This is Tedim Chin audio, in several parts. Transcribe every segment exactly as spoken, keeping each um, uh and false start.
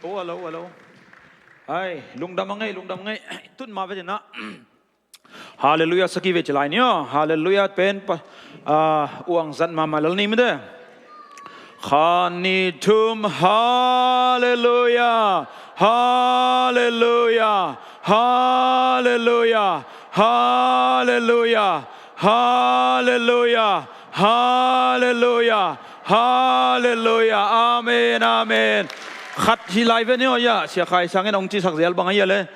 Hello, hello, hello. Hai, lungdam a ngei, lungdam a ngei. Tun ma ve dina. Halleluiah, saki ve ci lai ni aw. Halleluiah pen pa, ah, uang zat mama lel ni mede. Khan ni thum, halleluiah, halleluiah, halleluiah, halleluiah, halleluiah, halleluiah, halleluiah. Amen, amen. Khat hi lai ve ni aw, ya, Sia Khai Sang in ong ci sak zel bang a ya le.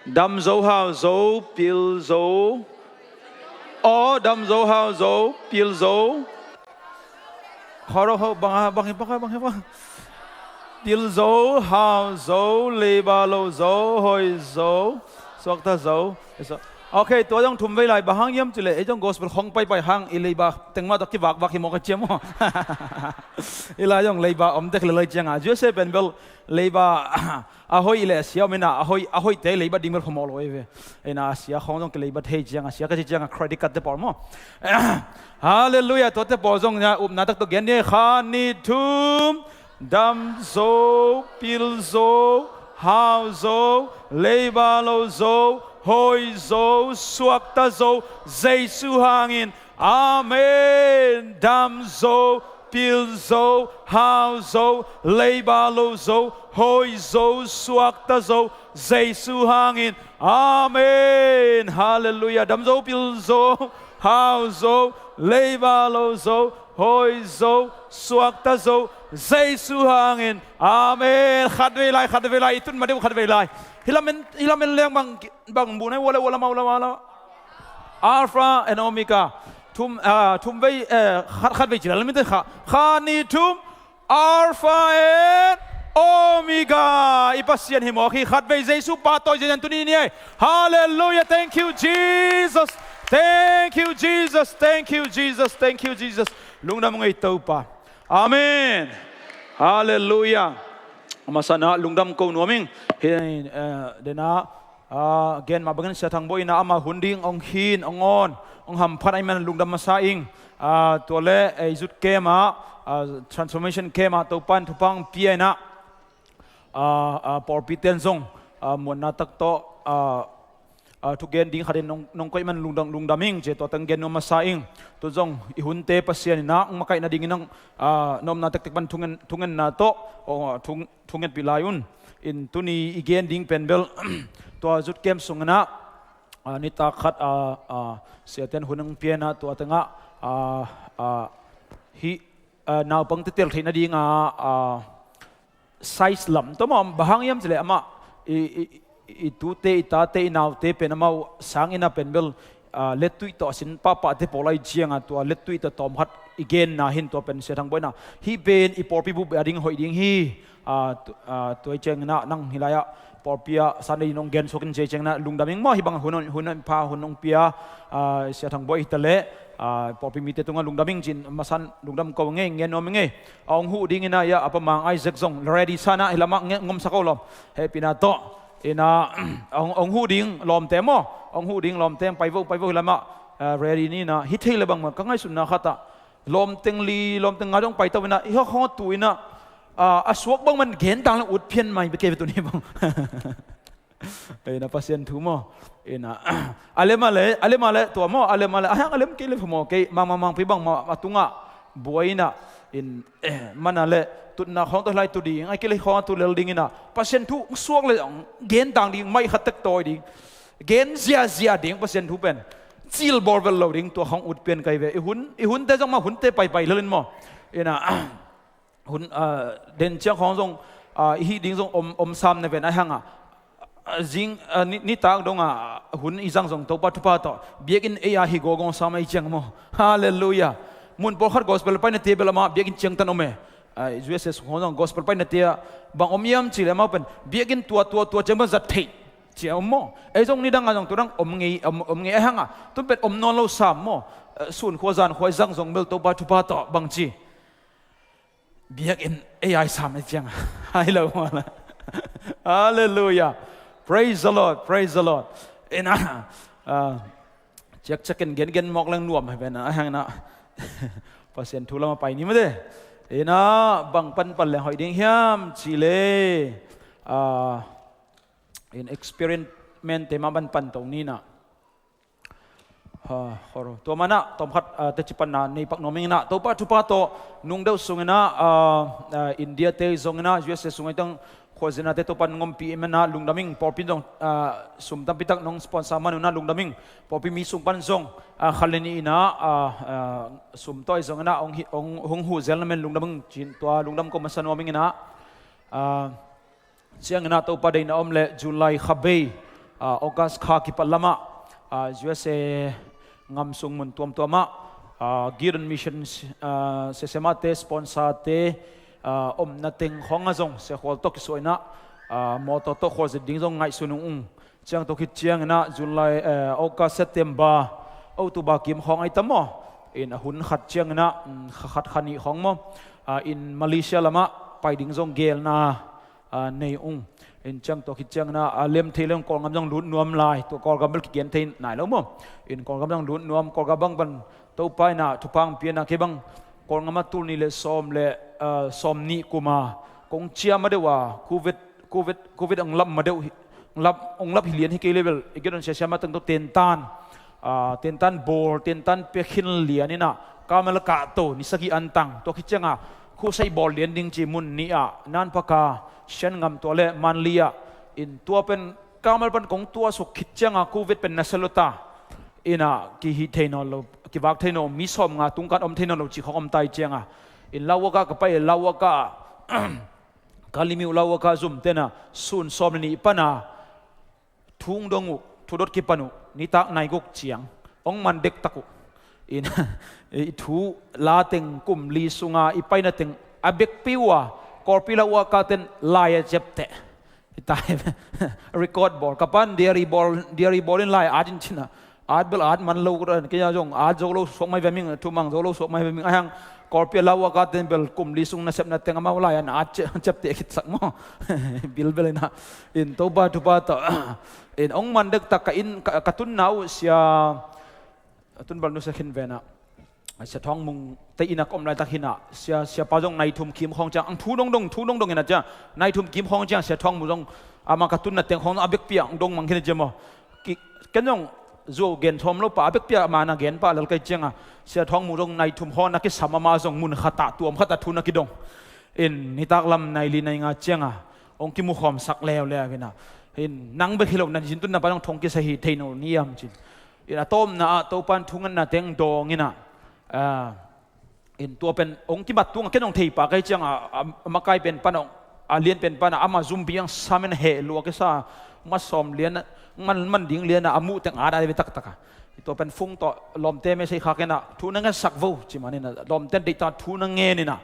Dam zo, hau zo, pil zo. Aw, dam zo, hau zo, pil zo. Khoro ho, bang a, bang hi, bang hi, bang hi, bang. Pil zo, hau zo, leiba lo zo, hoi zo, suakta zo. Ok, tua zong thum vei lai, bang hang hiam cih leh ei zong gospel khong paipai hang, i leiba teng mah tawh kivakvak hi mawk a ciam aw. I lai zong leiba om tek lelai cianga, U S A pen bel leiba a hoih le a sia om ina, a hoih, a hoihte leiba ding bel phamawh lo ei ve. Ina a sia khong zong kileiba thei cianga, sia ka ci cianga credit card te pawl maw. Halleluiah, tuate pawl zong ina upna tak tawh gen ni. Khan ni thum, dam zo, pil zo, hau zo, leiba lo zo, hoi zo, suakta zo, Jesu hangin. Amen. Dam zo, pil zo, hau zo, leiba lo zo, hoi zo, suakta zo, Jesu hangin. Amen. Halleluiah. Dam zo, pil zo, hau zo, leiba lo zo, hoi zo, suakta zo, Jesu hangin. Amen. Khat vei lai, khat vei lai. I tun ma deuh khat vei lai. Hi lamen, hi lamen leng bang, bang bu nai wala, wala, ma, wala, wala. Alpha and Omega. Thum, ah, thum vei, eh, khat, khat vei ci lai la mite kha. Khan ni thum. Alpha and Omega. I Pasian hi mawk hi, khat vei Jesu pahtawi zianzian tuni ni ei. Halleluiah. Thank you, Jesus. Thank you, Jesus. Thank you, Jesus. Thank you, Jesus. Lungdam ngei Topa. Amen. Halleluiah. A masa na lungdam ko nuam ing. Hi, eh, dena, ah, gen mah bangin Sia Thang Bawi ina ama hun ding ong khin, ong awn, ong hamphat ahih man lungdam masa ing. Ah, tua le, eh, youth camp ah, ah, transformation camp ah Topa in thupha ong pia ina, ah, ah, pawlpi ten zong, ah, muanna tak tawh, ah, ah, thugen ding khatin nong, nong koih man lungdam, lungdam ing, ci tua teng gen nuam masa ing. Tu zong i hunte Pasian ina ong makaih nadingin ong, ah, na omna tektek pan thungen, thungenna tawh, oh, thung, thungetpih lai un. In tuni i gen ding pen bel, tua youth camp sung ina, ah, nitak khat, ah, ah, Sia ten hun ong pia ina tua tengah, ah, ah, hih, ah, naupangte tel theih nadinga, ah, size lam tawh mah om, bang hang hiam cih leh amah i, i, i tute, i tate, i naute pen amau sang ina pen bel, ah, lettuih tawh a sin pahpahte pawl ahih cianga tua lettuih tawh tawmkhat i genna hi in tua pen Sia Thang Bawi ina hih pen i pawlpi bup a ding hoih ding hi. Ah, tu, ah, tua ahih ciangina nang hih lai-ah pawlpi ah Sunday nong gen suak in ci ahih ciangina lungdam ing maw, hih bang hun, hun, hun pha hun ong pia, ah, Sia Thang Bawi hi ta leh, ah, pawlpi mite tungah lungdam ing ci-in masan lungdam ko ngei, ngen nuam ngei. A ong huh dingina, ia, a pa Mang Isaac zong ready sa ina, hih lamah nge-, ngomsa ko lawm. Hehpihna tawh. Ina, a ong, ong huh ding lawmte maw. A ong huh ding lawmte, pai vo, pai vo hih lamah, ah, ready ni ina. Hi thei le bangmah, ka ngaihsutna khatah. Lawmteng li, lawmteng nga dong pai to ina, i hawk hawng a tu ina, ah, a suak bangmah gen tang le ut phian mai, bia kei ve tuni bang. Ina Pasian thu maw. Ina, a lem a le, a lem a le, tua maw, a lem a le, a hang a lem kei le phu maw, kei, mang, mang, mang pi bang maw, a tungah, buai ina, in, eh, mana le, tutna khawng tua lai tu ding, a kei le khawng a tu lel ding ina, Pasian thu suak le, gen tang ding, mai khat tek tawi ding, gen ziazia ding, Pasian thu pen, cil bawl vel lo ding, tua khawng ut pian kai ve, i hun, i hunte zong maw, hunte paipai lel in maw. Ina, hun, ah, den ciang khawng zong, ah, i hih ding zong om, om sam na ven a hang a. Ah, zing, ah, ni, nitak dong a, hun i zang zong Topa thupha tawh. Biakinn ei a hi gawgaw sam a i ciang maw. Halleluiah. Mun pawlkhat gospel paina te bel amah biakinn ciangtan om e. Ah, U S S khawng zong gospel paina te ah bang om hiam cih leh amau pen biakinn tua, tua, tua ciang bang zat theih. Ci a om maw. Ei zong nidang a zong tu dang om ngei, om, om ngei a hang a. Tun pen om nawn lo sam maw. Eh, sun khua zan khua i zang zong bel Topa thupha tawh bang ci. Biakinn ei a i sam a i ciang a. Hai lo mawh la. Halleluiah. Praise the Lord. Praise the Lord. Ina, ah, ciakciak in gengen mawk leng nuam hi ven a hang ina. Pasian thu lam a pai ni mate. Ina, bang panpan leng hoih ding hiam cih leh. ah, in experiment te mah ban pan to ni nah. Ah, hor. Tua manah tawmkhat, ah, teci panna nei pak nuam ing nah. Topa thupha tawh nung deuh sungin ah, ah, ah, India te zongin ah, U S A sungin tang khualzinate Topa nong ompih manah lungdam ing. Pawlpi zong, ah, sum tampi tak nong sponsor man un ah lungdam ing. Pawlpi mi sung pan zong, ah, khat le nih in ah, ah, ah, sum tawh zongin ah hong hi, hong, hong huh zel na men lungdam ing. Cin tua lungdam ko masa nuam ing in ah. Ah, Ciangin ah Topa deihna om le July kha bei, ah, August kha kipat lamah, ah, U S A ngam sung mun tuamtuamah, ah, Gideon Mission, ah, siasemate, sponsor te, ah, omna teng khawng ah zong siakhual tawh kisuah in ah, ah, mawtaw tawh khualzin ding zong ngaihsun ung ung. Ciang tawh khit ciangin ah July, eh, August, September, October kim khawng ai tam maw. In a hun khat ciangin ah, mm, kha khat kha nih khawng maw. Ah, in Malaysia lamah pai ding zong gelna ah, nei ung. In ciang tua khit ciangin ah, a lem thei leng Kawlgam zong lut nuam lai, tua Kawlgam bel kigen thei nai lo maw. In Kawlgam zong lut nuam, Kawlgam bang pan Topa in ah thupha hong pia in ah kei bang Kawlgam ah tul nih le sawm le, ah, sawm nih kum a kong ciah ma deuh a, covid, covid, covid hong lap ma deuh hi, hong lap, hong lap hi lian hi kei le bel, i gen on siasia ma teng tawh tentan, ah, tentan bawl, tentan pia khin lian in ah, Kamal ah kahto, ni sagih an tang, tua khit ciang a, khusai bawl lian ding ci mun nih ah, Nanpaka, Shan ngam tua le Manli ah, in tua pen Kamal pan kong tuah suk khit ciang a, covid pen nasia lo ta, in ah, kihih thei nawn lo, kivak thei nawn, mi sawm nga tungkan om thei nawn lo ci khawng om ta i ciang a, in Lawaka ka pai, Lawaka, Kalaymyo Lawaka zum ten a, sun sawm le nih pan a, thu hong dong uh, thu dot kipan uh, nitak nai guk ciang, hong man dektak uh. In, i thu la teng kum li sunga i paina teng a bekpi uh a, Kawlpi Lawaka ten lai a ciapteh. I tai, record bawl. Ka pan diary bawl, diary bawl in lai at in cin a. At bel at man lo kua, kei a zong at zo lo suak mai ve ming, thu mang zo lo suak mai ve ming. Ahang Kawlpi Lawaka ten bel kum li sung nasepna teng amau lai an at ciapteh khitsak maw. Bilbel in ah. In Topa thupha tawh. In hong man dektak ka inn, ka, ka tunna uh sia, a tun bal nusia khin ve nah. Sia Thawng Mung te inn ah ka om laitak hi nah. Sia, siapa zong nai thum kim khawng ciang. Ang thu dongdong, thu dongdong in ah ciang. Nai thum kim khawng ciang Sia Thawng Mung zong. Ama ka tunna teng khawng a bekpi ah hong dong mang khin a ciang maw. Ki, ken zong zuau gen thawm lo pah, a bekpi ah ama na gen pah lel kei ciang a. Sia Thawng Mung zong nai thum khawng na kisam ama zong mun khat ah, tuam khat ah thu na kidong. In nitak lam nai li nai nga ciang a. Hong kimukhawmsak leuleu in ah. In nang bek hi lo na zin tun na pa zong thong kisa hi thei no ni am cin. In a tawmna ah Topan thungetna teng dawng in ah. Ah, in tua pen hong kimat tung a ken hong thei pah kei ciang a, a, a makai pen pan hong, a lian pen pan a, ama zumpi ang samen heh lua kisa, ma sawm lian, man, man ding lian a, a muh teng at a ve taktak a. I tua pen phone tawh lawmte message khak in ah, thu na ngetsak vo, ci man in ah, lawmte deihtak thu na ngen in ah,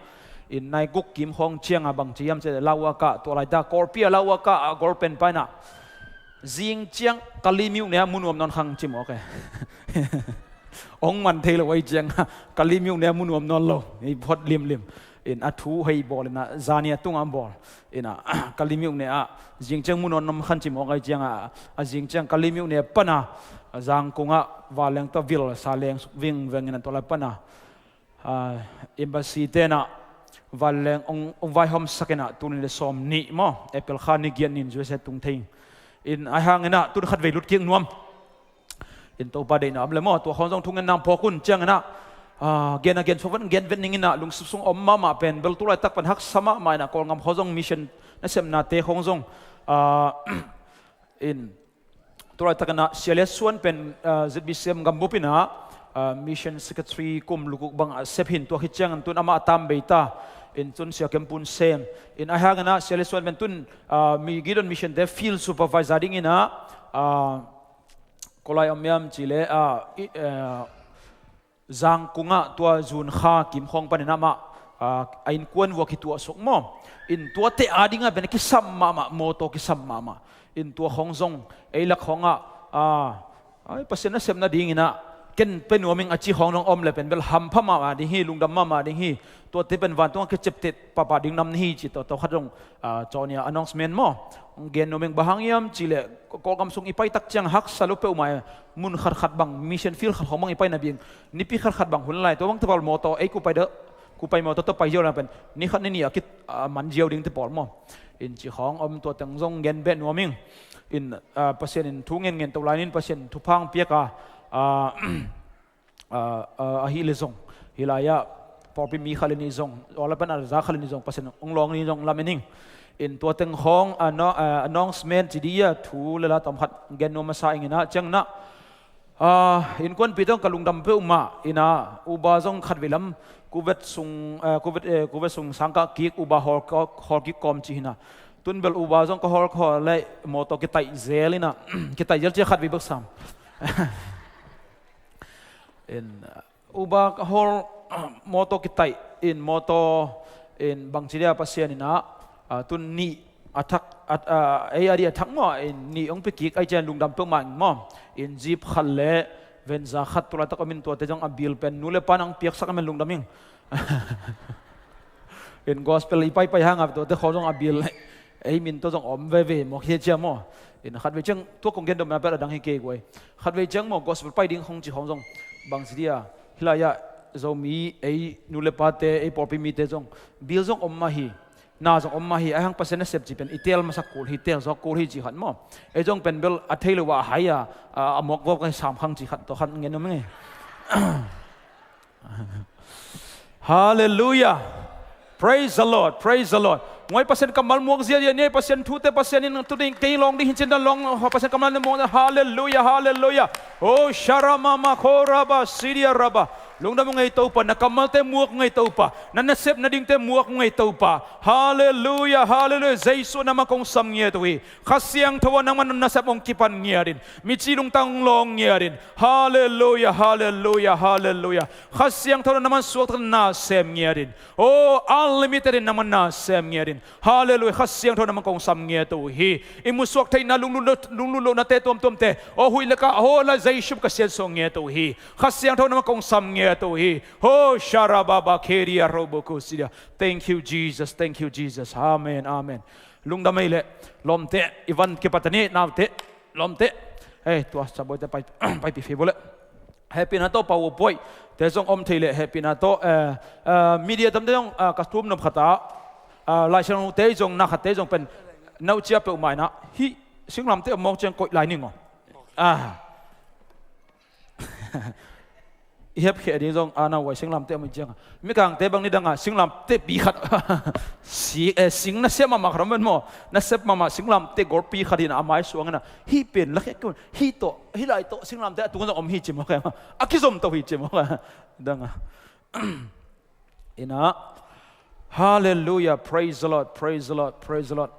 in nai guk kim khawng ciang a bang ci hiam ci leh Lawaka, tua laita Kawlpi ah Lawaka a gol pen pa in ah, zing ciang Kalaymyo ne ah mu nuam nawn khang ci mawk e. Hong man thei lo ahi ciang a, Kalaymyo ne ah mu nuam nawn lo, i phot limlim. In a thu hei bawl in ah, zani a tung ah bawl. In ah, Kalaymyo ne ah, zing ciang mu nawn nawn khang ci mawk ahi ciang a, a zing ciang Kalaymyo ne pan a, a Zangkung ah, vanleng tawh vil, sa leng suk vingveng in ah tua lai pan a, ah, embassy ten ah, vanleng hong, hong vaihawmsak in ah, tul nih le sawm nih maw, April kha ni giat nin U S A tung thei. In ahang in ah, tun khat vei lut kik nuam. In Topa deihna om le maw, tua khawng zong thungen nang phawk un ciang in ah, ah, gen a gen suak vet, gen vet ning in ah, lungsim sung om mahmah pen, bel tu laitak pen haksa mahmah in ah, Kawlgam khawng zong mission nasepnate khawng zong, ah, in, tu laitak in ah, Sia Lian Suan pen, ah, Z B C M gambup in ah, ah, mission secretary kum lukuk bang a sep hin tua khit ciang in tun amah a tam bei ta, in tun Sia Kem Pun Sem. In ahang in ah, Sia Lian Suan pen tun, ah, mi Gideon mission te field supervisor ding in ah, ah, Kolai om miam ci le, ah, i, eh, Zangkung ah tua June kha kim khawng panin amah, ah, a innkuan vua kituah suk maw. In tuate a dingah pen a kisam mahmah, mawtaw kisam mahmah. In tua khawng zong, ei lak khawng ah, ah, ai, Pasian nasepna dingin ah, ken pe nuam ing a ci khawng zong om le pen bel hampha mahmah ding hi, lungdam mahmah ding hi. Tuate pen vantung ah kiciapteh pahpah ding nam na hi ci tawh, tawh khat zong, ah, cawh nia announcement maw. Hong gen nuam ing, bang hang hiam ci le, Kawlgam sung i pai tak ciang haksa lo peuhmah e, mun khatkhat bang, mission field khat khawng bang i pai na bing, nipi khatkhat bang hun lai, tua bang te pawl mawtaw, ei kupai deuh, kupai mawtaw tawh pai ziau lai pen, ni khat ni nih a kit, a man ziau ding te pawl maw. In ci khawng om, tua teng zong gen beh nuam ing. In, ah, Pasian in thu ngen ngen to lai nin Pasian in thupha hong piak a, ah, ah, ah, ahi le zong, hih lai-ah pawlpi mi khat le nih zong, awla pan a za khat le nih zong Pasian hong lawng ni zong lamen ing. In tua teng khawng, ah, no-, ah, announcement ci dih a, thu le la tawm khat gen nuam masa ing in ah, ciang in ah, ah, innkuanpihte zong ka lungdam peuhmah in ah, uba zong khatvei lam kuvet sung, ah, kuvet, eh, kuvet sung sangkah kik, uba hawl, hawl kik kawm ci hi in ah. Tun bel uba zong ka hawl, ka hawl le mawtaw kitaih zel in ah, kitaih zel ci a khatvei bek sam. In, uh, uba ka hawl, mawtaw kitaih in, mawtaw in bangci dia Pasian in ah, ah, tun nih a thak, a, ah, ei a di a thak maw, in nih hong pia kik ai cian lungdam peuhmah ing maw. In jeep khat le Venza khat tu laitak om in, tuate zong a bill pen nu le pa in hong piaksak a, men lungdam ing. In gospel i paipai hang a tuate khawng zong a bill ei min tawh zong om veve maw, hi cia maw. In khatvei ciang tua kong gen dom na pet a dang hi kei guai. Khatvei ciang maw, gospel pai ding khawng ci khawng zong bangci dia, hih lai-ah Zomi ei nu le pate, ei pawlpi mite zong bill zong om mah hi, na zong om mah hi. Ai hang Pasian nasep ci pen i teel masak kul hi, teel zawk kul hi ci khat maw. Ei zong pen bel a thei lo ah a hai a, a, a mawk vawk a sam khang ci khat, tua khat ngen om ing ei. Halleluiah. Praise the Lord, praise the Lord. Nguai Pasian kammal muak ziazia ni ei, Pasian thute Pasian in tuni kei lawng ding hi cin dan lawng, Pasian kammal na muak, halleluiah, halleluiah. Oh, sharamama koraba sidia raba. Lungdam ung ei Topa, na kammalte muak ung ei Topa, na nasep nadingte muak ung ei Topa. Halleluiah, halleluiah. Jesu na mah kong sam ngiat uh hi. Kha Siangtho ah nangman nasep hong kipan ngiat in, mici lungtang hong lawng ngiat in. Halleluiah, halleluiah, halleluiah. Kha Siangtho na nangman suakta na sem ngiat in. Oh, unlimited in nangman na sem ngiat in. Halleluiah. Kha Siangtho na nangman kong sam ngiat uh hi. I musuak theihna lunglut lo, lunglut lohnate tuamtuamte, oh, huih le ka, oh, la Jesu ka siansuak ngiat uh hi. Kha Siangtho na nangman kong sam ngiat uh hi. Oh, sharababa keria robokusidia. Thank you, Jesus. Thank you, Jesus. Amen, amen. Lungdam ei le, lawmte, i van kipat a ni, naute, lawmte. Ei, tua sabuaite pai, paipih fei bo le. Hehpihna tawh pau uh puai te zong om thei le, hehpihna tawh, eh, eh, media tamte zong, eh, ka thum nop khat ah, eh, Laisiangtho te zong, na khatte zong pen nauh cia peuhmah in ah, hih singlamteh a mawk ciang koih lai ning aw. Ah. I hepkhia ding zong a na uai singlamteh a mui ciang a, Mikangte bang nidang a singlamteh pi khat, si, eh, sing nasep mahmah khat om ven maw. Nasep mahmah singlamteh golpi khat hi in a, a mai suang in a, hih pen lakhia kei un, hih tawh, hih lai tawh singlamteh a tung zong om hi ci mawk a, a kizom to hi ci mawk a. Dang a. In a, hallelujah, praise the Lord, praise the Lord, praise the Lord.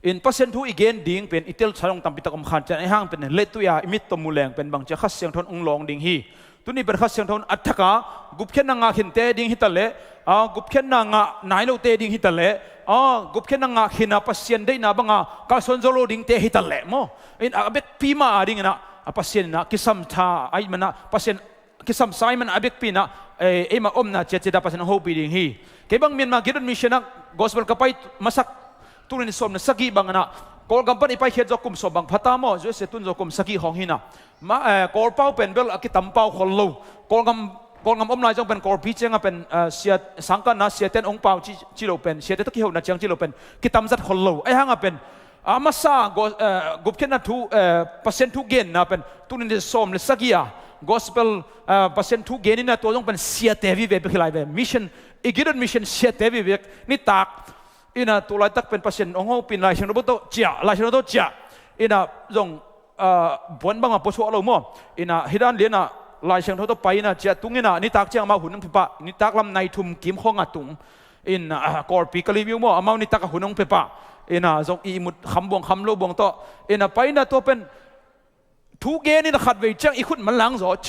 In Pasian thu i gen ding pen i telsa dong tampi tak om khan cian, ei hang pen lettui a i mit tawh mu leng pen bang cia Kha Siangtho in ong lawng ding hi. Tuni pen Kha Siangtho in a thak a, gupkhiatna ngah khinte ding hi ta leh, a, gupkhiatna ngah nai lote ding hi ta leh, a, gupkhiatna ngah khin a Pasian deihna bang a kalsuan zo lo dingte hi ta leh maw. In a bekpi mah a ding in a, a Pasian in a kisam tha a, ahih man a Pasian kisam sa ahih man a bekpi in a, eh, eimah omna ciatciat a Pasian hong hopih ding hi. Kei bang Myanmar Gideon Mission ah gospel ka pai masak, tul nih sawm le sagih bang in a, Kawlgam pan i paikhiat zawh kum sawm bang pha ta maw, U S A tun zawh kum sagih khawng hi in a. Ma, eh, Kawlpau pen bel a kitam pau khol lo. Kawlgam, Kawlgam om lai zong pen Kawlpi ciang a pen, eh, sia, sangkahna siate in ong pau ci, ci lo pen, siate tawh kihona ciang ci lo pen kitam zat khol lo. Ahih hang a pen a masa go-, eh, gupkhiatna thu, eh, Pasian thu genna pen tul nih sawm le sagih a gospel, eh, Pasian thu gen in a, tua zong pen siate vive bek hi lai ve. Mission, i Gideon Mission siate vive bek nitak. In a, tu laitak pen Pasian hong hopih in Lai Siangtho tawh ciah, Lai Siangtho tawh ciah. In a, zong, ah, puan bang a puasuah lo maw. In a, hih dan lian a Lai Siangtho tawh pai in a ciah tung in a, nitak ciang amau hun hong pia pah, nitak lam nai thum kim khawng a tung. In, ah, Kawlpi Kalaymyo maw, amau nitak a hun hong pia pah. In a, zong ihmut kham buang kham lo buang tawh. In a, pai in a tua pen thu gen in a khatvei ciang i khut manlang zaw.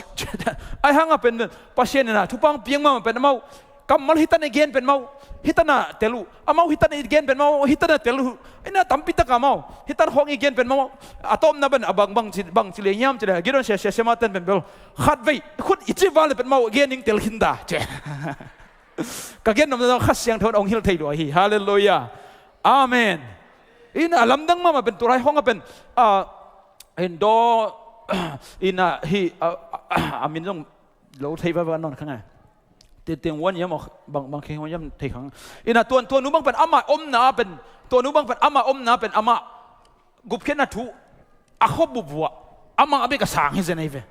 Ahih hang a pen Pasian in a thupha hong piak mahmah pen amau kammal hih tan i gen pen amau hih tan a tel uh. Amau hih tan i gen pen amau hih tan a tel uh. In a tampi tak a amau hih tan khawng i gen pen amau a tawpna pen a bang, bang ci, bang ci leng hiam ci leh, Gideon sia, sia, sia mah ten pen bel khatvei khut i cih val le pen amau gen ding tel khin ta ci. Ka gen nopna zong Kha Siangtho in ong hilh thei lua hi. Halleluiah. Amen. In a lamdang mahmah pen tu lai khawng a pen, ah, in daw, in a hih, ah, ah, a min zong lo thei vava nawn kha ngai. Tin, tin wan yam aw, bang, bang kheng wan yam thei khang. In a tuan, tuan nu bang pen amah omna pen Tua nu bang pen amah omna pen amah gupkhiatna thu a khuabup vuah amah bek a sang hi zen ahi ve.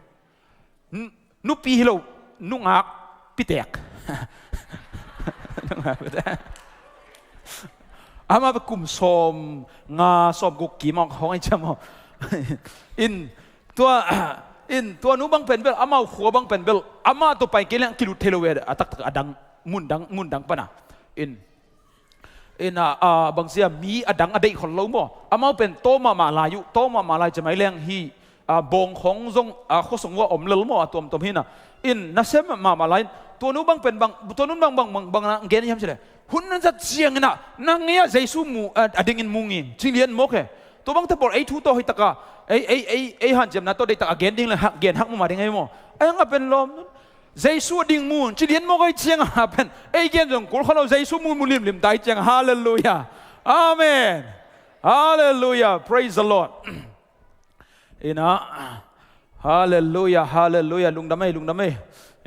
N-, nupi hi lo, nungak pitek. Nungak pitek. Amah bek kum sawm nga sawm guk kim awk hong ai ciam aw. In tua, in tua nu bang pen bel, amau khua bang pen bel, amah tua pai kei leng kilut thei lo ve, a taktak a dang, mun dang, mun dang pana. In Ina, ah, bangzia mi a dang a deih khol lo maw? Amau pen tawm mahmah lai uh, tawm mahmah lai ciamai leng hi, ah, bawng khong zong, ah, khuasung uh a om lel maw, a tuamtuam hina. In nasem mahmah lai in, tua nu bang pen bang, tua nun bang, bang, bang, bang na gen hiam cileh. Hun nan zat ciangin ah, nang ngei ah Jesu mu, ah, a dingin mu ngin, ci lian mawk he. Tua bang tepol ei thu tawh hi taka, ei, ei, ei, ei hanciamna tawh deih taka gen ding le hak, gen hak mahmah ding ei maw? Ei hang a pen lawm nun. Jesu a ding mun, ci lian mawk ei ciang a pen. Ei gen zong kul kha lo, Jesu mun mun limlim tai ciang. Halleluiah. Amen. Halleluiah. Praise the Lord. Ina. Halleluiah, halleluiah. Lungdam ei, lungdam ei.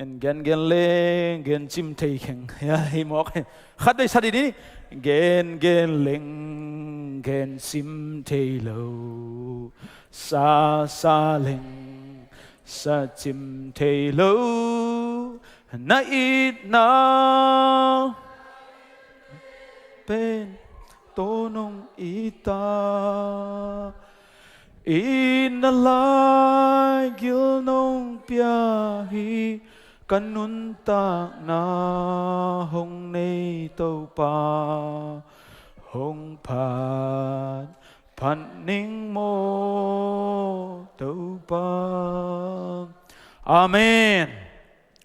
In gen gen leng, gen cim thei kheng. Ya, hi mawk. Khat vei sa di ni. Gen gen leng, gen cim thei lo. Sa sa leng, sa cim thei lo, na itna pen tawh nong it a, itna lai gil nong pia hi, ka nuntakna hong nei Topa, hong phat phat ning maw Topa. Amen.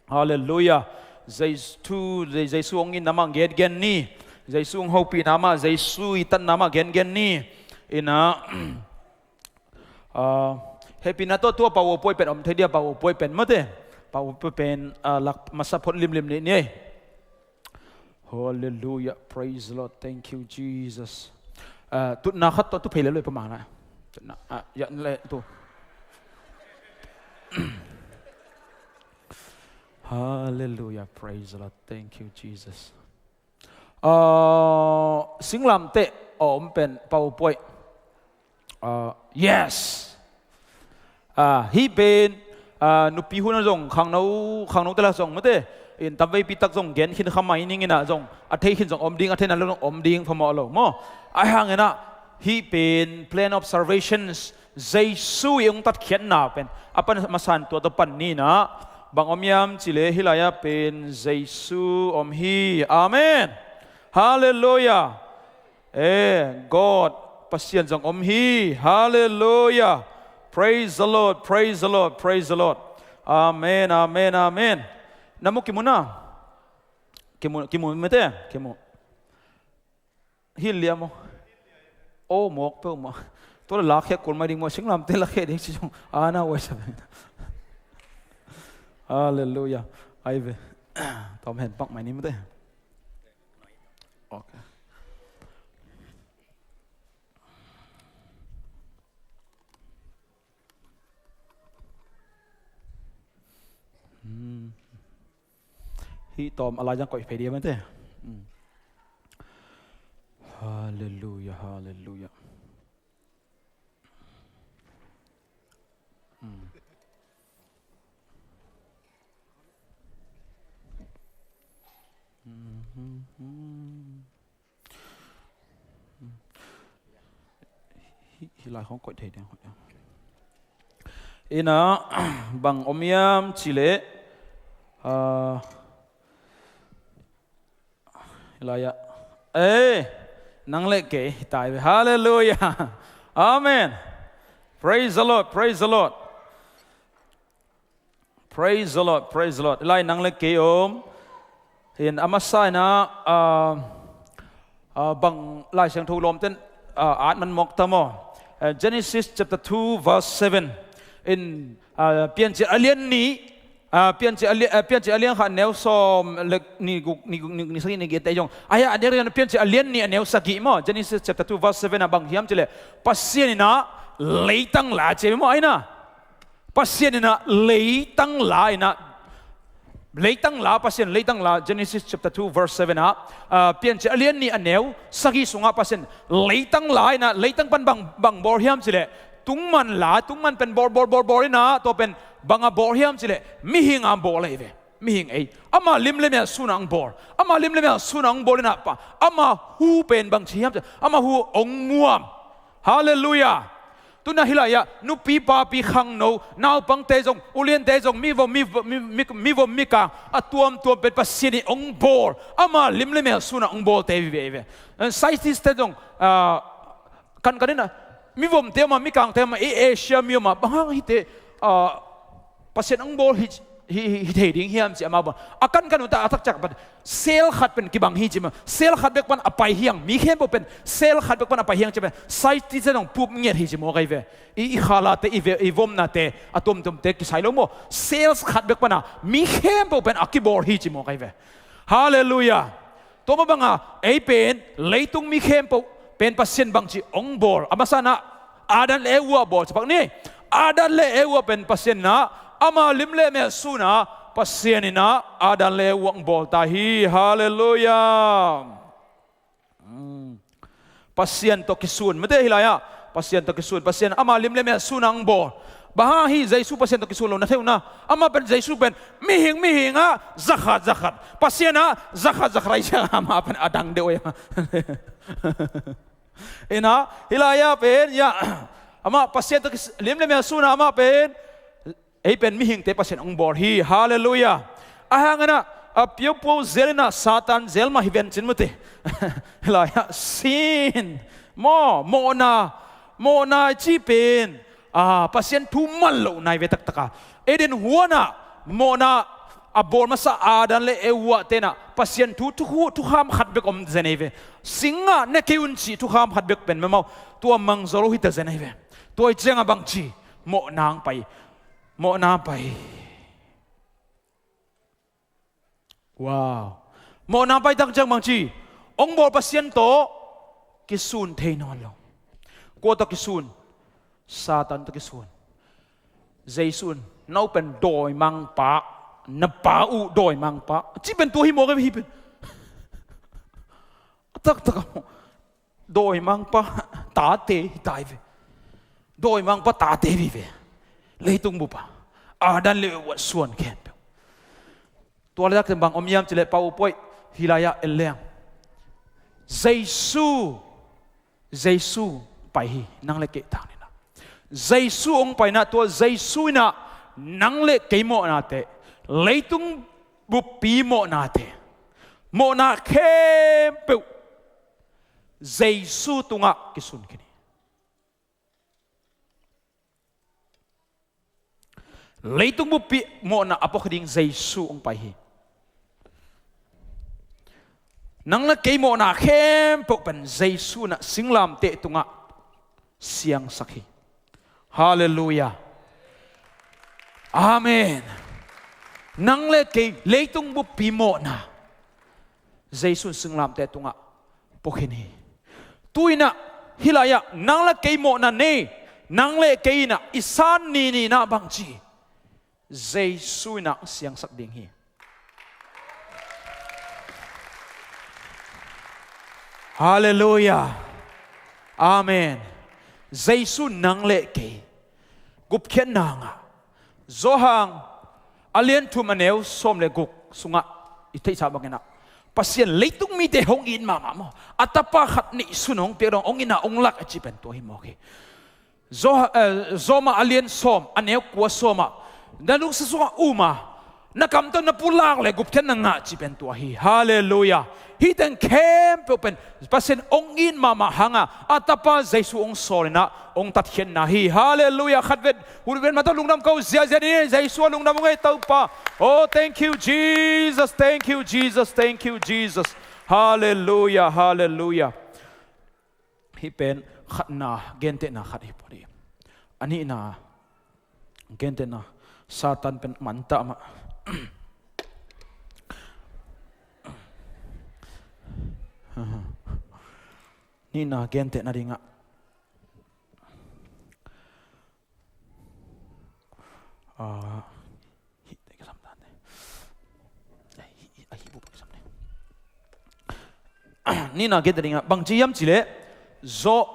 Halleluiah. Jesu, Je-, Jesu hong itna mah gengen ni. Jesu hong hopihna mah, Jesu i tatna mah gengen ni. Ina, ah, hehpihna tawh tua Pau Puai pen om thei dia, Pau Puai pen mate. Pau Puai pen, ah, lak masa phot limlim ni, ni ei. Hallelujah. Praise the Lord. Thank you, Jesus. Ah, tutna khat tawh tu phei le loi pamang na. Tutna, ah, ya le tu. Hallelujah. Praise the Lord. Thank you, Jesus. Ah, singlamteh a om pen Pau Puai. Ah, yes. Ah, hih pen, ah, nupi hun a zong, khangno, khangno te la zong mate. In tamveipi tak zong gen khin kha mai ning ina zong, a thei khin zong om ding, a thei na lo zong om ding, phamawh lo maw. Ai hang ina, hih pen plan of salvations, Jesu i hong tatkhiatna pen a pan masan tua tawh pan ni ina. Bang om hiam cileh hih lai-ah pen Jesu om hi. Amen. Halleluiah. Eh, God, Pasian zong om hi. Halleluiah. Praise the Lord, praise the Lord, praise the Lord. Amen, amen, amen. Na mu kimu na? Kimu, kimu mete? Kimu. Hih liam aw. Aw, mawk peuhmah. Tua le lakhia kul mai ding maw, singlamteh lakhia ding ci zong. Ana wai sa. Halleluiah. Ai ve. Tom hen pak mai ni mate. Okay. Hmm. Hih tawm a lai zang koih phei dia mate. Hmm. Halleluiah, halleluiah. Hmm. Hmm, hmm, hmm. Hih, hih lai khong koih thei ding, koih ding. Ina, bang om hiam cileh, ah, hih lai-ah. Eh, nang le kei, hi tai ve. Halleluiah. Amen. Praise the Lord, praise the Lord. Praise the Lord, praise the Lord. Lai nang le kei om. Hin a masa ina, ah, ah, bang Lai Siangtho lawmten, ah, at man mawk ta maw. Eh, Genesis chapter two verse seven. In, ah, Piancil a lian nih, ah, Piancil a lian, ah, Piancil a lian khat neu sawm le nih guk, nih guk, nih guk, nih sagih, nih giat te zong. Ai a, a lian, Piancil a lian nih a neu sagih maw. Genesis chapter two verse seven ah bang hiam cileh. Pasian ina leitang la ci maw ai na. Pasian ina leitang la ina Leitang la, Pasian leitang la, Genesis chapter two verse seven ah, ah, Piancil a lian nih a neu sagih sungah Pasian leitang la inah, leitang pan bang, bang bawl hiam cileh, tungman la, tungman pen bawl, bawl, bawl, bawl inah, tua pen bang a bawl hiam cileh, mihing a bawl ahi ve. Mihing ei. Ama lim le mel suna ang bawl. Ama lim le mel suna ang bawl inah pa. Ama hu pen bang ci hiam cileh, ama hu ong muam. Halleluiah. Tuna hilai-ah nupi papi khangno, naupangte zong, uliante zong, mivom, mivom, mi, mi, mivom mikang a tuamtuam pen Pasian in ong bawl. Ama lim le mel suna ong bawlte vive ve. Eh, scientist te zong, ah, kankan inah, mivomte ama, mikangte ama, i Asia mi ama, bang hang hite, ah, Pasian ong bawl hi, hi, hi, hi thei ding hiam ci ama bawl. A kankan uh ta a takciang pan sel khat pen kibang hi ci ma. Sel khat bek pan a pai hiang. Mi khempeuh pen sel khat bek pan a pai hiang ci pen. Scientist zong pup ngiat hi ci maw kai ve. I, i khalate, i ve, i vomnate, a tuamtuamte kisai lo maw. Sel khat bek pan a mi khempeuh pen a kibawl hi ci maw kai ve. Halleluiah. Tua mah banga ei pen leitung mi khempeuh pen Pasian bangci ong bawl. A masa inah Adam le Eva bawl cipak ni. Adam le Eva pen Pasian inah ama lim le mel suna Pasian inah Adam le Eva ong bawl ta hi. Halleluiah. Mm. Pasian tawh kisun. Mate hilai-ah Pasian tawh kisun. Pasian ama lim le mel suna ong bawl. Bang hang hi Jesu Pasian tawh kisun lo na thei uh na. Ama pen Jesu pen mihing, mihing ah zakhat, zakhat. Pasian ah zakhat, zakhat ai ciang ama pen a dang deuh ai. Inah hilai-ah pen ya, ama Pasian tawh kis-, lim le mel suna ama pen ei pen mihingte Pasian ong bawl hi. Halleluiah. A hang inah a piopio zel inah Satan zel mah hi ven cin mate. Hilai-ah sin maw, mawhna, mawhna i cih pen, ah, Pasian thu man loh nai ve taktaka. Eden huanah mawhna a bawl masa Adam le Eva tenah Pasian thu, thu, thukham khat bek om zen ei ve. Singah ne kei un cih thukham khat bek pen mamau tua mangzaw lo hi ta zen ei ve. Tua i ciangah bangci, mawhna ang pai. Mawhna pai. Wow. Mawhna pai tak ciang bangci, ong bawl Pasian tawh kisun thei nawn lo. Kua tawh kisun? Satan tawh kisun. Jesu in, "No pen dawimangpa, na pa uh dawimangpa," ci pen tua hi mawk hi pen. A taktak a maw. Dawimangpa tate hi tai ve. Dawimangpa tate hi ve. Leitung bupa Adam le Eva suan khempeuh. Tua le dak bang om hiam cileh pau poih hilai-ah en leng. Jesu, Jesu pai hi nang le kei tang nina. Jesu ong paina tua Jesu inah nang le kei mawhnate, leitung buppi mawhnate, mawhna khempeuh Jesu tungah kisun khin hi. Leitung buppi mawhna a puak ding Jesu ong pai hi. Nang le kei mawhna khempeuh pen Jesu inah singlamteh tungah siangsak hi. Halleluiah. Amen. Nang le kei leitung buppi mawhna Jesu in singlamteh tungah puak khin hi. Tu inah hilai-ah nang le kei mawhna nei, nang le kei inah i san ni ni inah bangci Jesu inah siangsak ding hi. Halleluiah. Amen. Jesu nang le kei gupkhiatna ngah. Johan a lian thum a neu sawm le guk sungah i theihsa bangin ah Pasian leitung mite hong it mahmah maw, a tapa khat neihsun hong piak dong, hong it na hong lak a ci pen tua hi mawk hi. Zo-, eh, Roma a lian sawm a neu kua sawm ah, na lungsim sungah um a, na kam tawh na pulak le gupkhiatna ngah ci pen tua hi. Halleluiah. Hih teng khempeuh pen Pasian hong it mahmah hanga a tapa Jesu hong sawl inah hong tatkhiatna hi. Halleluiah. Khat vet, hun vet mah tawh lungdam ko ziahziah ni, Jesu ah lungdam hong ei Topa. Oh, thank you, Jesus. Thank you, Jesus. Thank you, Jesus. Halleluiah. Halleluiah. Hih pen khatna, gentehna khat hi pawh hi. A nihna, gentehna, Satan pen mantah mah. Nihna, gentehna dingah, ah, hih te ka sam dan te. nihna gen ta dingah bangci hiam cileh, zawh,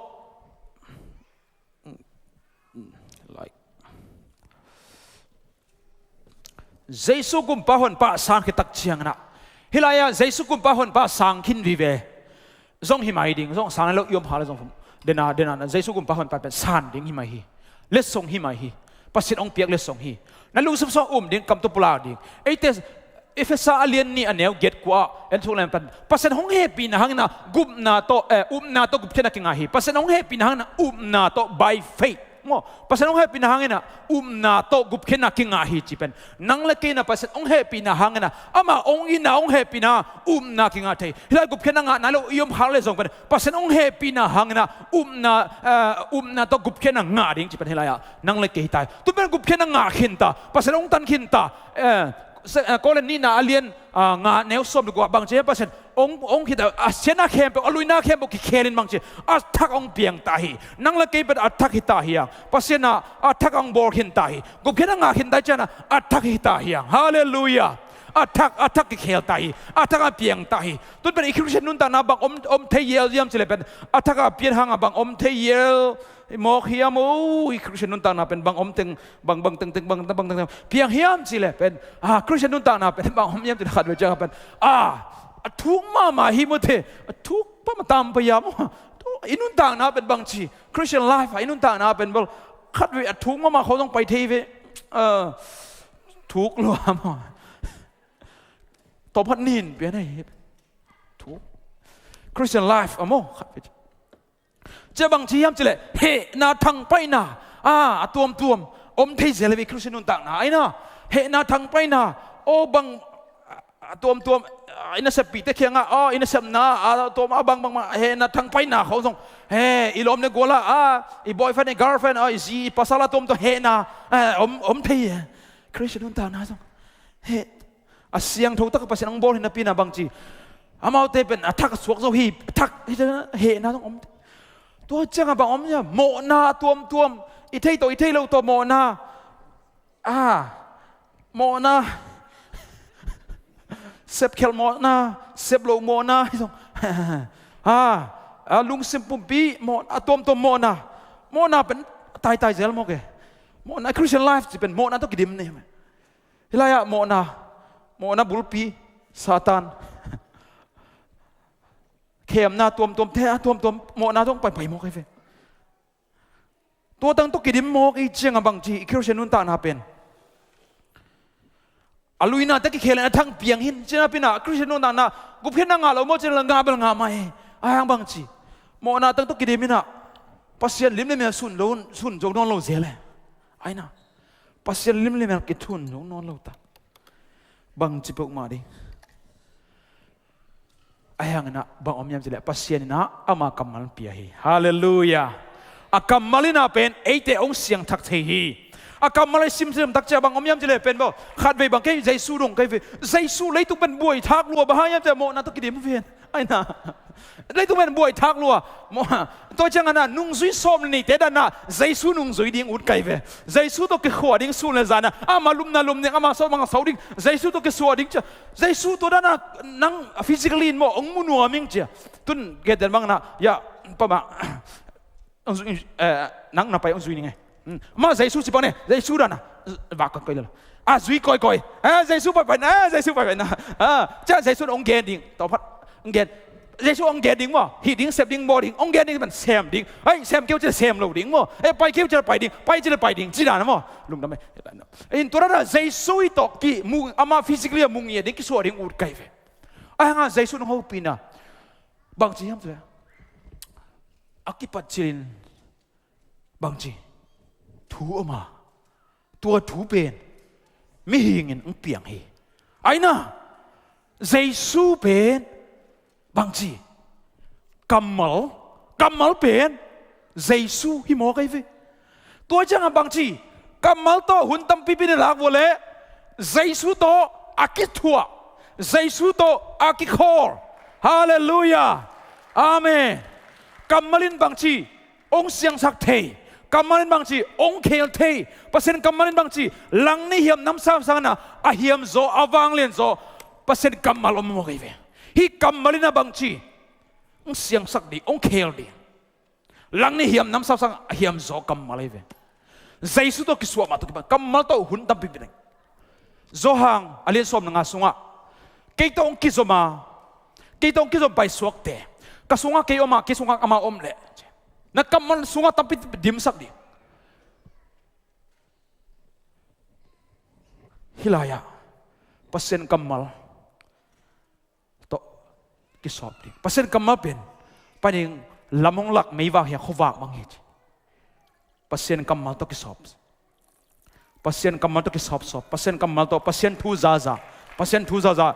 like, Jesu kumpa honpa sang khit tak cianginah, hih lai-ah Jesu kumpa honpa sang khin vive zong hi mai ding, zong sang lo i om hale zong, dena dena Jesu kumpa honpa pen san ding hi mai hi. Letsong hi mai hi. Pasian hong piak letsong hi. Na lungsim sung um ding, kam tua pulak ding. Eite Efesa a lian nih a neu giat kua ah en thuk leng pen, Pasian hong hehpihna hanginah gupna tawh, eh, upna tawh gupkhiatna kingah hi. Pasian hong hehpihna hanginah upna tawh, by faith. Maw, Pasian hong hehpihna hanginah upna tawh gupkhiatna kingah hi ci pen. Nang le kei inah Pasian hong hehpihna hanginah ama hong itna, hong hehpihna, upna kingah thei. Hih lai gupkhiatna ngah nai lo i om hale zong pen, Pasian hong hehpihna hanginah upna, eh, upna tawh gupkhiatna ngah ding ci pen hih lai-ah nang le kei hi ta hi. Tu pen gupkhiatna ngah khin ta, Pasian hong tan khin ta. Eh, se-, eh, Korin nihna a lian, ah, nga neu sawm le kua ah bangci hiam, Pasian hong, hong khit a, a siatna khempeuh, a luina khempeuh kikhel in bangci, a thak hong piang ta hi. Nang le kei pen a thak hi ta hi hang. Pasian ah a thak hong bawl khin ta hi. Gupkhiatna ngah khin ta hi cianah a thak hi ta hi hang. Halleluiah. A thak, a thak kikhel ta hi. A thak a piang ta hi. Tun pen i Khristian nuntakna bang om, om thei yel hiam cileh pen, a thak a pian hangah bang om thei yel mawk hiam? O, i Khristian nuntakna pen bang om teng, bang, bang teng, teng, bang, bang teng, teng piang hiam cileh pen, ah, Khristian nuntakna pen bang om hiam cileh khatvei ciangah pen, ah, a thuk mahmah hi maw, thei, a thuk pah mah tam pah hiam maw. Tu i nuntakna pen bangci, Christian life ah i nuntakna pen bel khatvei a thuk mahmah khawng zong pai thei ve. Ah, thuk lua maw. Tawphat nin pian ahi. Thuk. Christian life ah maw, khatvei ciah bangci hiam cileh, hehna thangpaihna, ah, a tuamtuam om thei zel hi ve Khristian nuntakna. Aina, hehna thangpaihna, aw bang, a tuamtuam, ah, i naseppihte kiangah, aw, i nasepna a tuam, a bang, bang, bang, hehna thangpaihna khawng zong, he, i lawm le gual ah, ah, i boyfriend, i girlfriend, ah, i zi, i pasal a tuamtuam hehna, eh, om, om thei hi. Khristian nuntakna zong, he, a siangtho tak Pasian hong bawl hi napi inah bangci, amaute pen a thak a suak zo hi, a thak hi, hehna zong om. Tua ciangah bang om hiam? Mawhna a tuamtuam, i thei tawh i thei lo tawh mawhna. Ah, mawhna. Sepkhelh mawhna, sep lo mawhna hi zong. Ah, a lungsim pumpi mawh, a tuamtuam mawhna. Mawhna pen taitai zel mawk e. Mawhna, Christian life ci pen mawhna tawh kidim ni. Hih lai-ah mawhna, mawhna bulpi, Satan. Khemna tuamtuam, the a tuamtuam, mawhna zong paipai mawk hi ve. Tua tang tawh kidim mawk i ciangah bangci, i Khristian nuntakna pen a luinate kikhel in a thak piang hi. Ci napi inah Khristian nuntakna gupkhiatna ngah lo maw cileh, ngah bel ngah mah hi. Ahi hang bangci, mawhna tang tawh kidim inah Pasian lim le mel sun lo, sun zo nawn lo zel e. Aina, Pasian lim le mel kithun zo nawn lo ta. Bangci peuhmah ding. Ahi hanginah bang om hiam cileh, Pasian inah ama kammal pia hi. Halleluiah. A kammal inah pen eite hong siangthak thei hi. A kammal i simsim tak ciah bang om hiam cileh pen baw, khatvei bang kei Jesu dong kei ve. Jesu leitung pen buaithak lua, bang hang hiam cileh mawhna tawh kidim ven. Aina, leitung pen buaithak lua. Maw, tua ciangah na nungzui sawm le nihte dan ah Jesu nungzui ding ut kei ve. Jesu tawh kikhua ding sun le zan ah, ama lupna lup ding, ama sawt bang sawt ding, Jesu tawh kisuah ding cia. Jesu tua dan ah nang physically in maw hong mu nuam ing cia. Tun geten bang na, ya, pamah, hong zui, eh, nang na pai hong zui ning e. Hmm. Mah Jesu ci bang ne, Jesu dan ah vak kawikawi lel. A zui kawikawi. Eh, Jesu paipai na, eh, Jesu paipai na. Ah, cia Jesu hong gen ding. Tawphat hong gen. Jesu hong gen ding maw, hih ding, sep ding, bawl ding, hong gen ding, man sem ding. Ai, sem kei uh ci leh sem lo ding maw. Eh, pai kei uh ci leh pai ding, pai ci leh pai ding, ci dan maw. Lungdam e. In tua dan ah Jesu i tawh kimu, ama physically a mu ngiat ding, kisuah ding ut kei ve. Ahi hangah Jesu hong hopihna bangci hiam cileh, a kipat cilin bangci, thu om a, tua thu pen mihing in hong piang hi. Aina, Jesu pen bangci, kammal, kammal pen Jesu hi mawk ahi ve. Tua ciangah bangci, kammal tawh hun tampipi na lak vua leh Jesu tawh a kithuah, Jesu tawh a kikhawl. Halleluiah. Amen. Kammal in bangci, hong siangsak thei. Kammal in bangci, hong khel thei. Pasian kammal in bangci, langnih hiam namsam sangin ah a hiam zaw, a vanglian zaw Pasian kammal om mawk ahi ve. Hih kammal in ah bangci, Hong siangsak ding, hong khel ding. Langnih hiam, namsau sang a hiam zaw kammal ahi ve. Jesu tawh kisuah mah tawh kipan kammal tawh hun tampi pia ding. Johan a lian sawm le nga sungah, kei tawh hong kizom a, kei tawh hong kizom paisuakte, ka sungah kei om a, kei sungah amau om leh, na kammal sungah tampi dimsak ding. Hih lai-ah Pasian kammal tawh kisawp ding. Pasian kammal pen, panin lam hong lak meivak hi a, khuavak bang hi ci. Pasian kammal tawh kisawp. Pasian kammal tawh kisawpsawp. Pasian kammal tawh, Pasian thu zaza. Pasian thu zaza.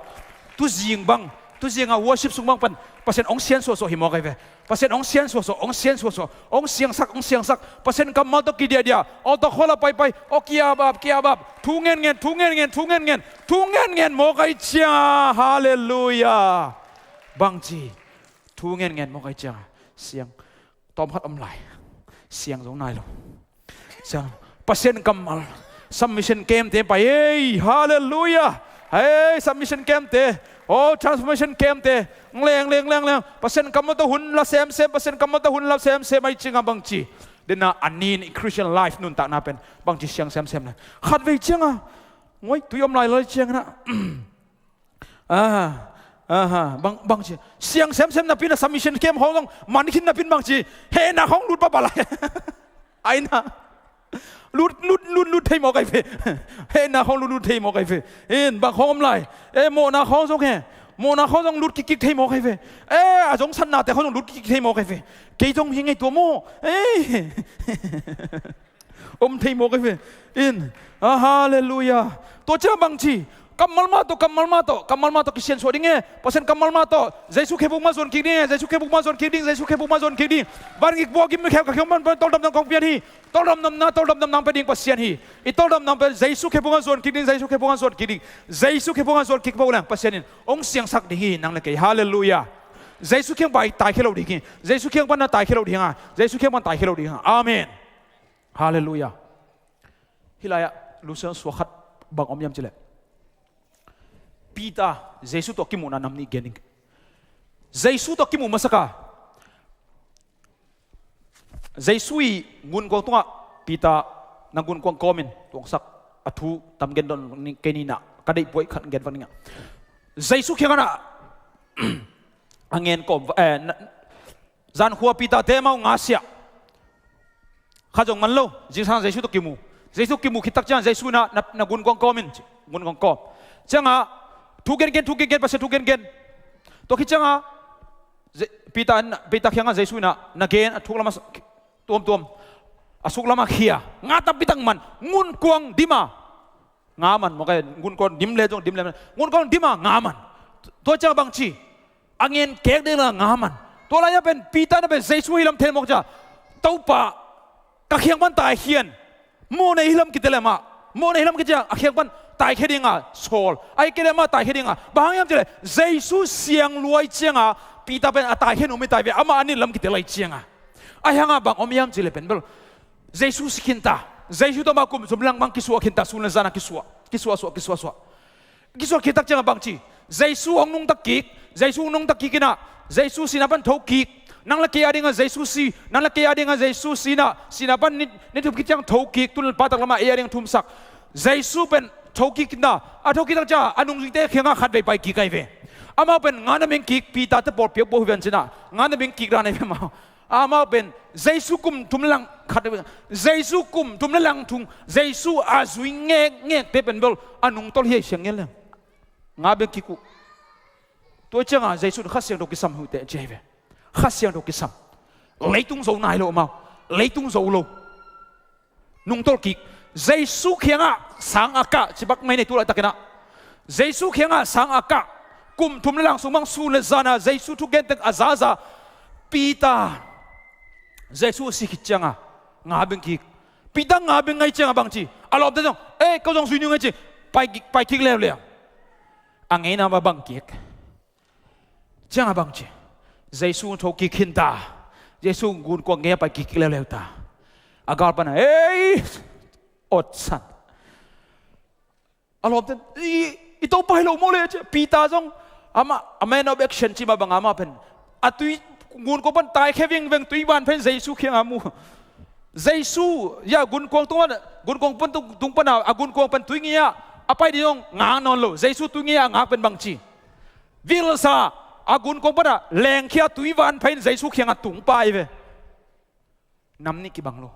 Tuzing bang, tuzing a worship sung bang pan Pasian hong sian suahsuah hi mawk ahi ve. Pasian hong sian suahsuah, hong sian suahsuah, hong siangsak, hong siangsak. Pasian kammal tawh kidiahdiah, aw tawh khuala paipai, aw kiabap, kiabap, thu ngenngen, thu ngenngen, thu ngenngen, thu ngenngen mawk ahi cianga. Halleluiah. Bangci, thu ngenngen mawk ahi cianga siang, tawm khat om lai, siang zo nai lo. Siang, Pasian kammal. Submission camp te pai ei. Halleluiah. Ei, submission camp te, oh, transformation camp te, leng, leng, leng, leng. Pasian kammal tawh hun la semsem, Pasian kammal tawh hun la semsem ahi cianga bangci, dena a nin Christian life nuntakna pen bangci siang semsem na. Khatvei cianga, ngoi, tui om lai lai cianga na. Aha, aha, bang, bangci siang semsem napi na, submission camp khawng zong man khin napi bangci, hehna khawng lut papa lai. Aina, lut, lut, lut, lut thei mawk ahi ve. Hehna khawng lut, lut thei mawk ahi ve. In, bang khawng om lai, eh, mawhna khawng zong he, mawhna khawng zong lut kikkik thei mawk ahi ve. Eh, a zong satnate khawng zong lut kikkik thei mawk ahi ve. Kei zong hi ngei tua maw, eh. Om thei mawk ahi ve. In, ah, halleluiah. Tua ciang bangci, kammal mah tawh, kammal mah tawh, kammal mah tawh kisiansuah ding e. Pasian kammal mah tawh, Jesu khebuk mah zuan kik ding e. Jesu khebuk mah zuan kik ding, Jesu khebuk mah zuan kik ding. Van ngik bua gim kheu ka kheu man, tawldamna kong pian hi. Tawldamna, tawldamna nang pia ding Pasian hi. I tawldamna pen Jesu khebuk mah zuan kik ding, Jesu khebuk mah zuan kik ding. Jesu khebuk mah zuan kik pah leng Pasian in hong siangsak ding hi, nang le kei. Halleluiah. Jesu kiang pan taikhia lo ding hi. Jesu kiang pan na taikhia lo ding a. Jesu kiang pan taikhia lo ding a. Amen. Halleluiah. Hih lai-ah Lucian suak khat bang om hiam cileh, Peter, Jesu tawh kimuhna nam nih gen ing. Jesu tawh kimuh masaka, Jesu i gunkuang tungah Peter, na gunkuang kawmin tuangsak, a thu tam gen dawn ni, kei nina ka deih buai khat gen vak ning a. Jesu kiangah na a ngen kawm, eh, na, zankhua Peter te mau nga siah. Kha zong man lo, zingsang Jesu tawh kimu. Jesu kimu khit tak ciang Jesu na, na, na gunkuang kawmin, gunkuang kawm. Ciangah thu gengen, thu gengen, Pasian thu gengen. Tua khit ciangah Je-, Peter, Peter kiangah Jesu na, na gen a thuk lamah tuamtuam, a suk lamah khia. Nga tampi tak man, gunkuang dima nga man, mawk e, gunkuang dim le zong dim le man, gunkuang dima nga man. Tua ciang bangci, a ngen kek ding la nga man. Tua lai-ah pen Peter na pen Jesu hi lam thei mawk ciang, Topa, ka kiang pan taikhia in. Mawhnei hi lam kite le mah, mawhnei hi lam kite ciang a kiang pan taikhia dinga sawl, a hi kei le mah taikhia dinga. Bang hang hiam cileh, Jesu siang luai cianga Peter pen a taikhia nuam hi tai ve, amah a nit lam kite lai cianga. A hi hanga bang om hiam cileh pen bel, Jesu si khinta. Jesu tawh mah kum sawm lang bang kisuah khinta, sun le zana kisuah, kisuah suah, kisuah suah. Kisuah khit tak ciangah bangci, Jesu hong nungta kik. Jesu hong nungta kik inah, Jesu sihna pan tho kik. Nang le kei a dingah Jesu si, nang le kei a dingah Jesu sihna, sihna pan ni, ni thum khit ciang tho kik, tun le pa tak lamah ei a dingah thumsak. Jesu pen tho kik inah, a tho kik tak ciangah a nungzuite kiangah khatvei pai kik ahi ve. Amau pen nga na meng kik, Peter te pawl piakbuak hi ven cinah, nga na meng kik dan ahi ve amau. Amau pen Jesu kum thum le lang khat, Jesu kum thum le lang thum, Jesu a zui ngekngekte pen bel a nungtolh hi a, siang ngen leng. Nga beng kik uh. Tua ciangah Jesu in Kha Siangtho kisam uh teh ci ahi ve. Kha Siangtho kisam. Leitung zo nai lo amau. Leitung zo lo. Nungtolh kik. Jesu kiangah sang a kah, ci bak mai nei tu laitakinah. Jesu kiangah sang a kah, kum thum le lang sung bang sun le zana Jesu thugenteng a zaza Peter, Jesu a si khit cianga nga beng kik. Peter nga beng ngai cianga bangci, a lawmte zong, "Ei, ko zong zui ni ung ei," ci. Pai kik, pai kik leuleu. A ngeina ma bang kik. Cianga bangci, Jesu tho kik khinta. Jesu gunkuang gei-a pai kik leuleu ta. A gal pana, "Ei, otsan." A lawmte, "I, i Topa hi lo maw le," ci. Peter zong, amah, a man of action ci mah banga amah pen, a tui gunkuang pan taikhia vingveng, tui van pha in Jesu kiangah mu. Jesu, ya, gunkuang tung pan, gunkuang pan tung, tung pan a, a gunkuang pan tui ngi-ah a pai ding zong ngak nawn lo. Jesu tui ngi-ah a ngak pen bangci? Vilsa, a gunkuang pan a lengkhia, tui van pha in Jesu kiangah tung pai ve. Nam nih kibang lo.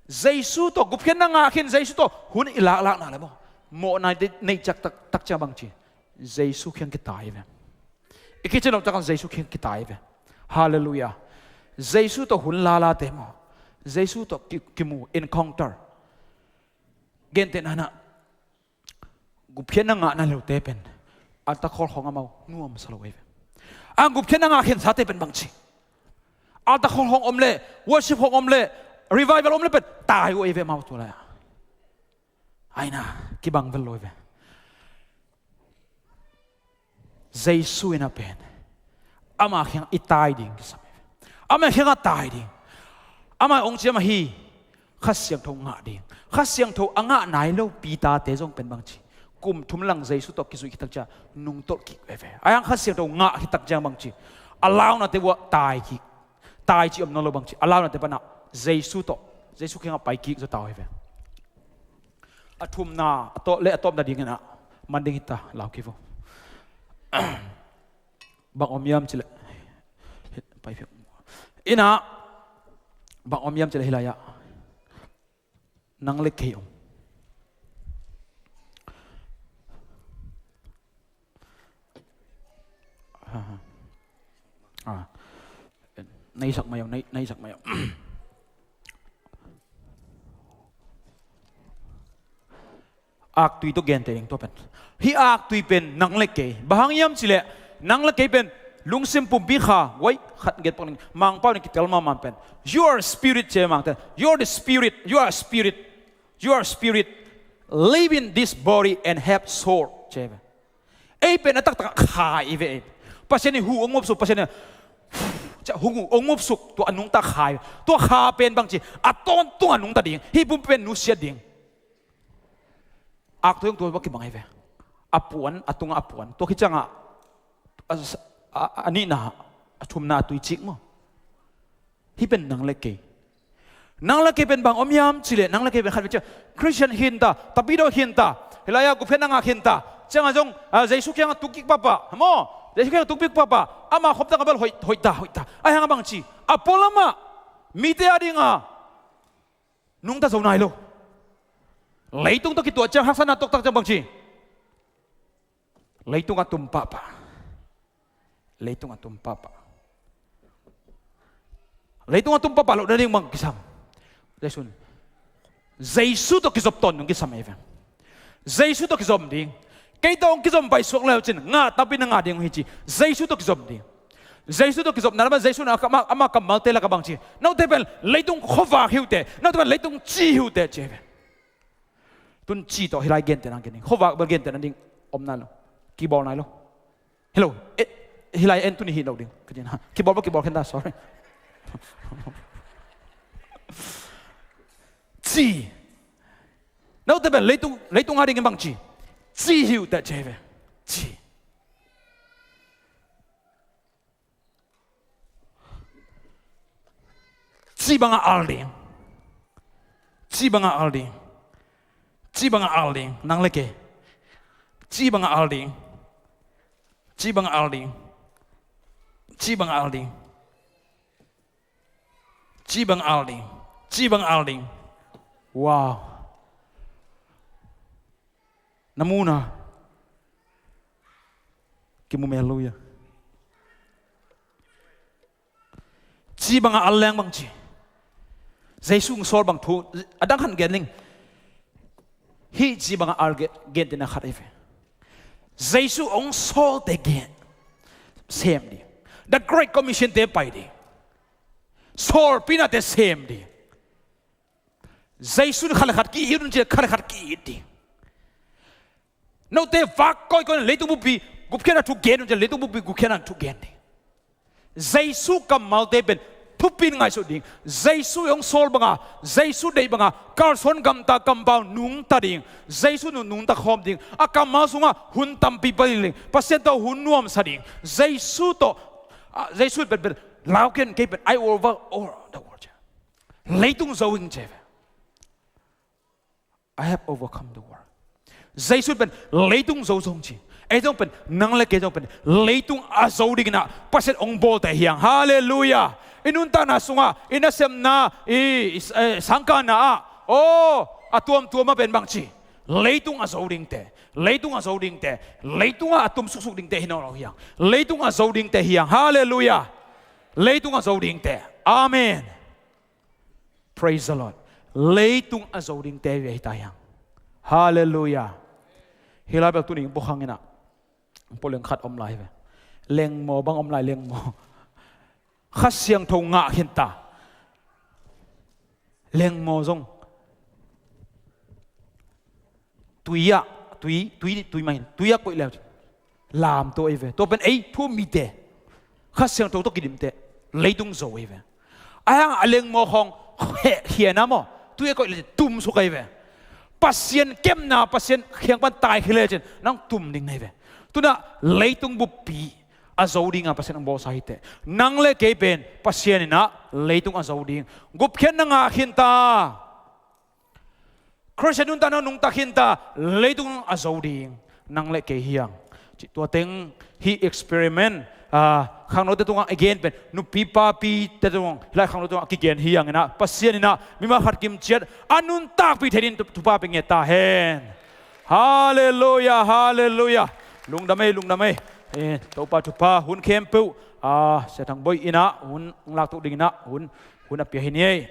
Jesu tawh gupkhiatna ngah khin, Jesu tawh hun i laklakna le maw, mawhna i neih ciang tak, tak ciang bangci? Jesu kiang kitai ve. I kicin lo tak ciang Jesu kiang kitai ve. Halleluiah. Jesu tawh hun lalate maw, Jesu tawh ki, kimu, encounter. Gentehna-in ah, gupkhiatna ngah nai lote pen altar call khawng amau nuamsa lo ei ve. A gupkhiatna ngah khensate pen bangci? Altar call khawng om leh, worship khawng om leh, revival om leh pen tai uh ei ve amau tu lai-ah. Aina, kibang vel lo ei ve. Jesu in a pen ama kiang i tai ding kisam hi. Ama kiang a tai ding. Ama hong ci, ama hi. Kha Siangtho ngah ding. Kha Siangtho a ngah nai lo Peter-te zong pen bangci? Kum thum lang Jesu tawh kizuih khit tak ciang nungtolh kik veve. Ahi hang Kha Siangtho ngah khit tak ciang bangci? A launate uh ah tai kik. Tai cih om nawn lo, bangci? A launate pan ah Jesu tawh, Jesu kiangah pai kik zaw ta uh hi ve. A thumna, a tawp le a tawpna dingin ah man ding hi ta, lau kik vo. Bang om hiam cih leh, pai phial. Inn ah, bang om hiam cih leh hih lai-ah nang le kei om. Ah. Na hisak mai uh, na, na hisak mai uh. Aktui tawh genteh ding tua pen. Hih aktui pen nang le kei. Bang hang hiam cih leh nang le kei pen lungsim pumpi kha, wai, khat gen pak ning, Mangpau in kitel mahmah pen, "You are spirit," ci Mangte. "You are the spirit. You are spirit. You are spirit. Live in this body and have soul," ci ve. Ei pen a taktak kha i ve ei. Pasian in hu hong mupsuk, Pasian in ciah hong hu hong mupsuk, tua a nungta kha i ve. Tua kha pen bangci? A tawntung a nungta ding. Hih pumpi pen nusiat ding. Aktui hong tua bang kibang hi ve. A puan, a tungah a puan. Tua khit ciangah a, a, a nihna, a thumna a tui cik maw. Hih pen nang le kei. Nang le kei pen bang om hiam cih leh, nang le kei pen khat vei ciang Christian khin ta, Tapidaw khin ta, hih lai-ah gupkhiatna ngah khin ta. Ciangah zong, ah, Jesu kiangah tuk kik pahpah maw. Jesu kiangah tuk kik pahpah. Ama khop tangah bel hoih, hoih ta, hoih ta. Ahi hang a bangci? A pualamah mite a dingah nungta zo nai lo. Leitung tawh kituah ciang, haksatna tawk tak ciang bangci? Leitung a tum pahpah. Leitung a tum pahpah. Leitung a tum pahpah loh nading bang kisam? Jesu, Jesu tawh kizop tawntung kisam ei ve. Jesu tawh kizom ding. Kei tawh hong kizom baih suak le uh cin, ngah tampi na ngah ding uh hi ci. Jesu tawh kizom ding. Jesu tawh kizopna lam ah Jesu in ama, ama kammalte lakah bangci? Note pen leitung khuavak hi uh teh. Note pen leitung ci hi uh teh, ci ei ve. Tun ci tawh hih lai gentehna gen ding. Khuavak bel gentehna ding om nai lo. Kibawl nai lo. Hello. Eh, hih lai en tuni hi lo ding. Ka ci na. Kibawl bel kibawl khin ta, sorry. Ci. Note pen leitung, leitung a dingin bangci? Ci hi uh teh, ci ei ve. Ci. Ci bangah al ding. Ci bangah al ding. Ci bangah al ding. Nang le kei. Ci bangah al ding. Ci bangah al ding. Ci bangah al ding. Ci bangah al ding. Ci bangah al ding. Wow. Na mu na. Kimu mel lo ia. Ci bangah al leng bangci? Jesu hong sawl bang thu, a dang khat gen ning. Hih ci bangah al gen, gentehna khat hi ve. Jesu hong sawlte gen, sem ding. The Great Commission te pai ding. Sawlpinate sem ding. Jesu in khat le khat ki-it un ci, khat le khat ki-it ding. Note vak kawikawi in leitung buppi gupkhiatna thu gen un ci, leitung buppi gupkhiatna thu gen ding. Jesu kammalte pen thupi in ngaihsut ding. Jesu hong sawl banga, Jesu deih banga kalsuan gamta kampau nungta ding. Jesu nu nungta khawm ding. A kammal sungah hun tampi pia ding. Pasian tawh hun nuamsa ding. Jesu tawh, ah, Jesu penpen Lau ken, kei pen I over all the world ci. Leitung zo ing ci ve. I have overcome the world. Jesu pen leitung zo zong ci. Ei zong pen, nang le kei zong pen leitung a zo dingin ah Pasian hong bawlte hi hang. Halleluiah. I nuntakna sungah, i nasemna, i, i, eh, sangkahna ah, aw, a tuamtuam ah pen bang ci, leitung a zo dingte, leitung a zo dingte, leitungah a tum suksuk dingte hi nawn lo hi hang. Leitung a zo dingte hi hang. Halleluiah. Leitung a zo dingte. Amen. Praise the Lord. Leitung a zo dingte ve hi ta hi hang. Halleluiah. Hih lai bel tuni pawh khang in ah, pawh leng khat om lai ve. Lengmaw bang om lai, lengmaw. Kha Siangtho ngah khin ta. Lengmaw zong tui ah, tui, tui, tui mah in, tui ah koih leu lam tawh ei ve. Tua pen ei thu-um mite, Kha Siangtho tawh kidimte, leitung zo ei ve. Ahi hang a lengmaw khawng heh khia na maw, tui ah koih le tum suk ei ve. Pasian kepna, Pasian kiang pan taikhia lecin nang tum ding na hi ve. Tunah leitung buppi a zo dinga Pasian hong bawlsa hi teh. Nang le kei pen Pasian in ah leitung a zo ding, gupkhiatna ngah khin ta. Khristian nuntakna nungta khin ta, leitung a zo ding nang le kei hi hang. Cih tua teng hih experiment, ah, khangnote tungah i gen pen, nupi papite tungah, hih lai khangnote tungah kigen hi hang in ah, Pasian in ah mimal khat kimciat a nuntakpih thei dingin thu-, thupha pia ngiat ta hen. Halleluiah, halleluiah. Lungdam ei, lungdam ei. Eh, Topa thupha, hun khempeuh, ah, Sia Thang Bawi in ah hun laktuk dingin ah hun, hun a pia hi ni ei.